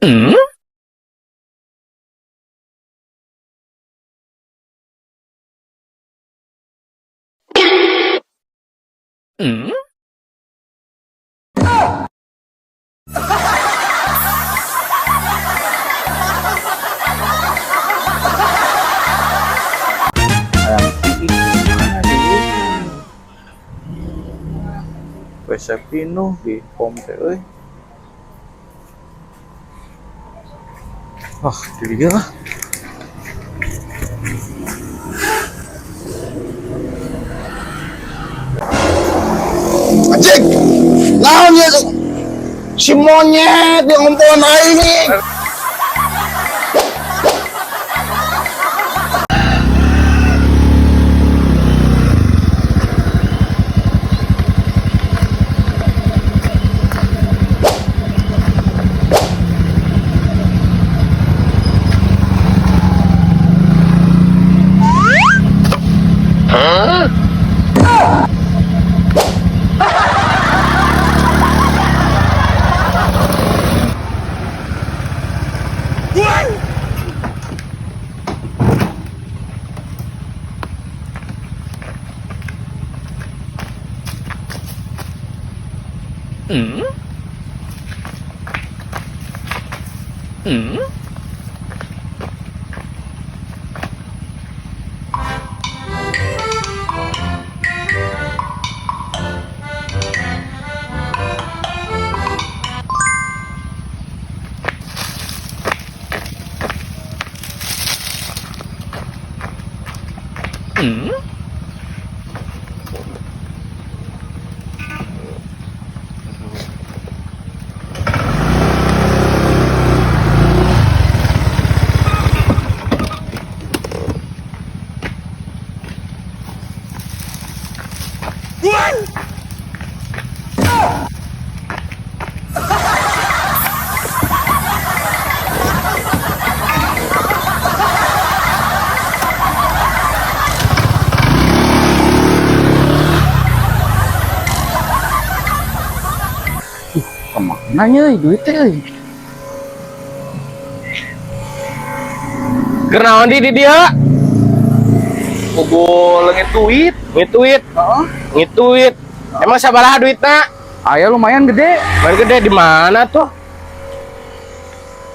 Hmm? Hmm? Hayang mana di WC pinuh di pom teh euy. Ah, di dieu lah. Anjing! Naon ya? Si monyet yang ngumpulin aing nih. Hmm? Hmm? Hmm? Kemana nya duit teh euy? Keur naon di dia? Puguh leungit duit. Ngituit, Heeh. ngituit. Emang sabaraha duitna? Aya lumayan gede. Lumayan gede di mana tuh?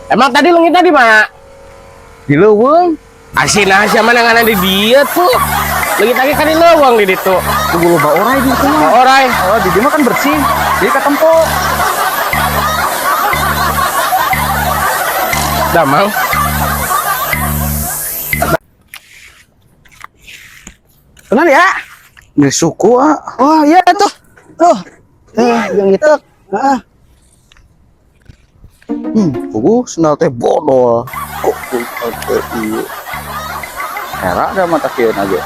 Emang tadi leungitna di mana? Di leuweung. Asin sia mana ngana di dia tuh. Leungit lagi kan di leuweung di ditu. Puguh loba orai di ditu mah. Orai. Oh, di dieu mah kan bersih. Jadi katempo. Damang. Kenal ya? Ini suku ah. Oh iya tuh. Tuh. Yang itu. Ah, Puguh sendal teh bodol. Kok teh ieu. Era da mata kieu aja.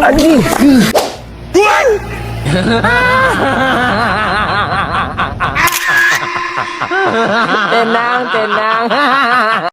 Anjing. Tenang, tenang.